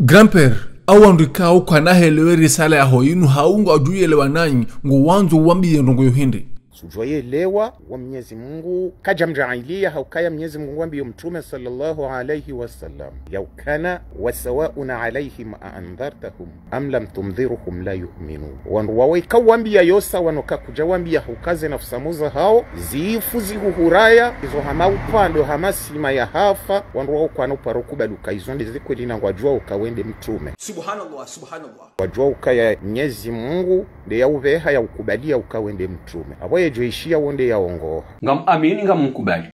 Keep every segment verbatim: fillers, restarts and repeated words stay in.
Grand-père, awo wandru ikao kwana helewa risala yaho inu hau ngwadjo yelewa nanyi, ngwandzo wambiye ndrongo yo hindri. Sudjo yelewa, wa Mnyezi Mungu, kadja mdjaaliya, haukaya Mnyezi Mungu wambiyo Mtrume sallallahu alayhi wa sallam. Yaukana, wa sawa'un alayhim a andhartahum am lam tundhirhum la yu'minun. Wandru wawe ikawambiya yosa wano kakudja wambiya haukaze na fusamuza hao, zifu zihuhuraya, izo hama upando, hama sima ya hafa, wandru wawo kwana uparo kubaluka, izo nde ze kweli na ngwadjuwa uka wende Mtrume. Subhanallah, subhanallah. Wadjuwa ukaya Mnyezi Mungu, nde ya uveha ya ukubaliya uka wende Mtrume. Apvo yedjo ishiya wo nde ya ongoha. Ngam amini, ngam mkubali.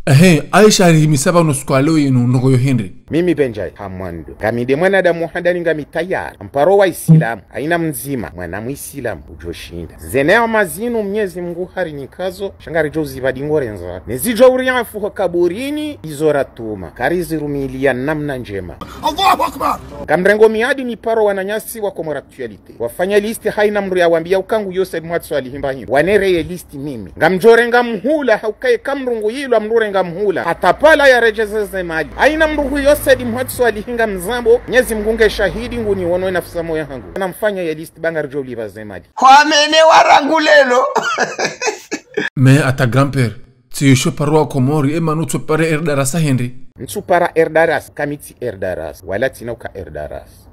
Ehe, Aisha harihimisa pvanu siku ya leo yinu ndrongo yo hindri. Mimi Benjai, ha mwando. Ngami nde mwanadamu handani ngami tayari. Mparo wa Isilamu, haina mdzima, mwana Mwisilamu, udjo shinda. Ze neema zinu Mnyezi Mungu harinika zo, sha ngaridjo uzipva dingo rendza. Ne zidjo uriafu ho kaburini, izo ratuma. Karizirumiliya namna ndjema. Allahu Akbar! Ngamrengo miadi niparo wananyasi wa Comores Actualité. Wafanya liste haina mndru yawambiya uka ngu yo Said Mhad Swalihi mba hindri. Wanere ye liste mimi. Ngamdjorenga mhula haukaye ka mndru ngu yilwa mndru renga mhula. Hata pvala yaredjeze ze mali. Haina mndru hu yo Said Mhad Swalihi ngamzambo. Mnyezi Mungu nge shahidi nguni wono na fusamu ya hangu. Namfanya ye liste ba ngaridjo ulipva ze mali. Kwamene warangu lelo. Mais attends grand-père. Tsi isho paro wa Komori, ema nutso pare Erdarasa hindri. Ntsu para Erdarasa, kami tsi Erdarasa. Wala tsina uka Erdarasa.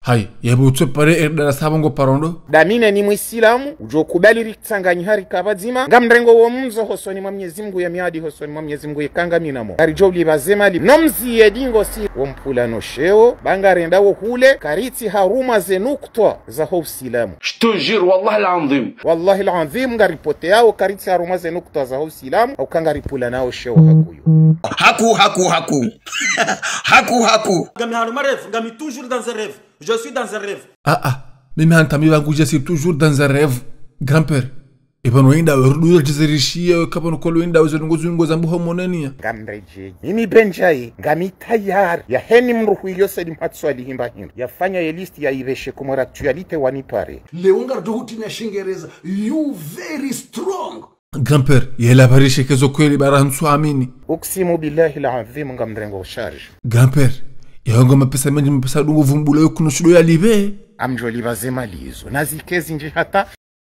Hayi, yebo utso pare Erdarasa hapvo ngo paro ndo? Damine ni Mwisilamu, udjo kubali ritsanganye hari kapvadzima, ngamrengo wo mzo hosoni mwa Mnyezi Mungu ye miadi hosoni mwa Mnyezi Mungu ye ka ngamina mo. Karidjo ulipva ze mali, no mziye dingo si wo mpula no sheo, ba ngarenda wo hule, karitsi harumwa ze nukta za ho Usilamu. Je te jure, wallah al-azim. Wallahi al-azim, ngaripoteyawo, karitsi harumwa ze nukta za ho Usilamu, hauka ngaripvula nawo sheo hakuyo. Haku, haku, haku. Haku, haku. Ngami harumwa rêve, ngami toujours dans un rêve. Je suis dans un rêve. Ah, ah. Mimi hantami pvangu, je suis toujours dans un rêve. Grand-père. Ipvanu wenda we rudu yo djizirishiye, kapvanu kolo wenda we zo ndrongo zungo zambu ho monenia. Ngamredjeyi. Mimi Benjai, ngami tayari. Ya heni mndru hu yo Said Mhad Swalihi mba hindri. Yafanya ye liste ya ipveshe Comores Actualité wanipare. Leo ngaridjo huti na Shingereza. You very strong. Grand-père, yela pvarishe kezo kweli bara ntsu amini. Uksimu billahi al-azim ngamrengo charge. Grand-père, yahongo mapesa mendji mapesa dungo vumbula yo kuno shido yalipve. Amdjo lipva ze mali izo. Na zike zindji hata.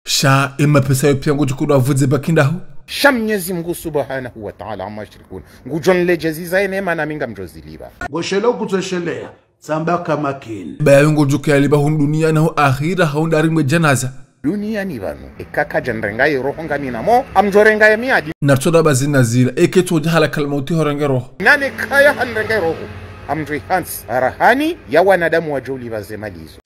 Sha, e mapesa yo piya ngodjo kudo avudze bakindaho. Sha Mnyezi Mungu subhanahu wa ta'ala amma yushrikun. Ngudjo nledjezi za ye neema nami ngamdjo zilipva. Ngoshele ukutswesheleya. Tsamba kamakini. Ba yayo ngodjo kuyalipva hunu duniya na ho akhira haunda harimwa ye djanaza. Duniyani pvanu, eka kadja nrenga ye roho ngamina mo, amdjo renga ye miadi. Natsoda ba zina zila, eke tso djahala kalmauti ho renge roho. Nane kaya hanrenge roho, amdjo ihantsi, arahani, ya wanadamu wadjo ulipva ze mali izo.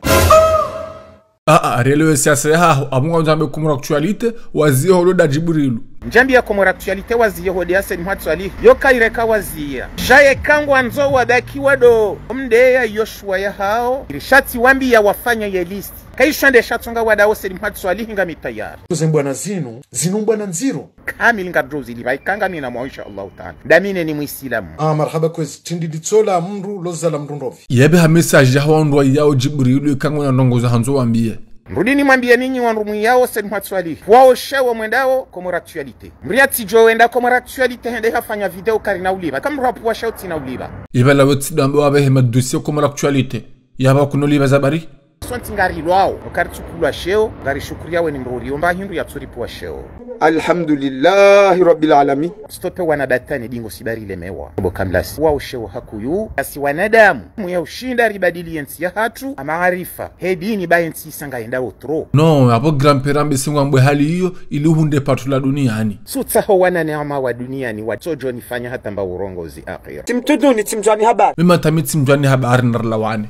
Ah, ah, relewe siasa yahaho, amunga unzambe Comores Actualité, waziye holo da Djibrilu. Ndjambiya Comores Actualité waziye hode ya Said Mhad Swalihi, yo kaireka waziya. Sha ye ka ngwandzo wabaki wado, mdeya yo shuwa yahao, irishatsi wambiya wafanya ye liste. Kaisha nde shatsonga wadawo Said Mhad Swalihi ngami tayari. Kuze mbwana zinu, zinu mbwana ndziro. Kamili ngardjo uzilipva, ika ngamina mo, insha Allahu ta'ala. Damine ni Mwisilamu. Ah, marahaba kwezi, tindi litsola mndru, lozala mndru ndopvi. Yebe ha message ya hawandru wa yao Djibrilu, ika ngona ndrongo za handzo wambiye. Mrudi nimwambiye ninyi wandru mwiyawo Said Mhad Swalihi. Pvwawo sheo mwendawo Comores Actualité. Mria tsidjo wenda Comores Actualité hende hafanya video karina ulipva. Kamrapvwa sheo tsina ulipva. Iba lawe tsidambe wabe he madossier Comores Actualité. Yaba kuno lipva za bari? Sontsi ngarilwawo, no karitsukulwa sheo, ngarishukuriya weni mruri, yomba hindru yatsuripvwa sheo. Alhamdulillahi Rabbil Alamin. Stope wana batani dingo sibari lemewa. Bo kamlasi. Wa usheo hakuyu, asi wanadamu, muya ushinda ribadili yentsi yahatru, amaarifa, he dini ba yentsi isa ngayenda otro. No, abo grand-père ambe singwa mbwe hali iyo, ili uhundre patru la duniyani. Sutsaho wana neema wa duniyani, watsodjo nifanya hata mba urongozi akhira. Tsimtuduni, tsimdjwani habari. Mimi hata mi tsimdjwani habari narlawane.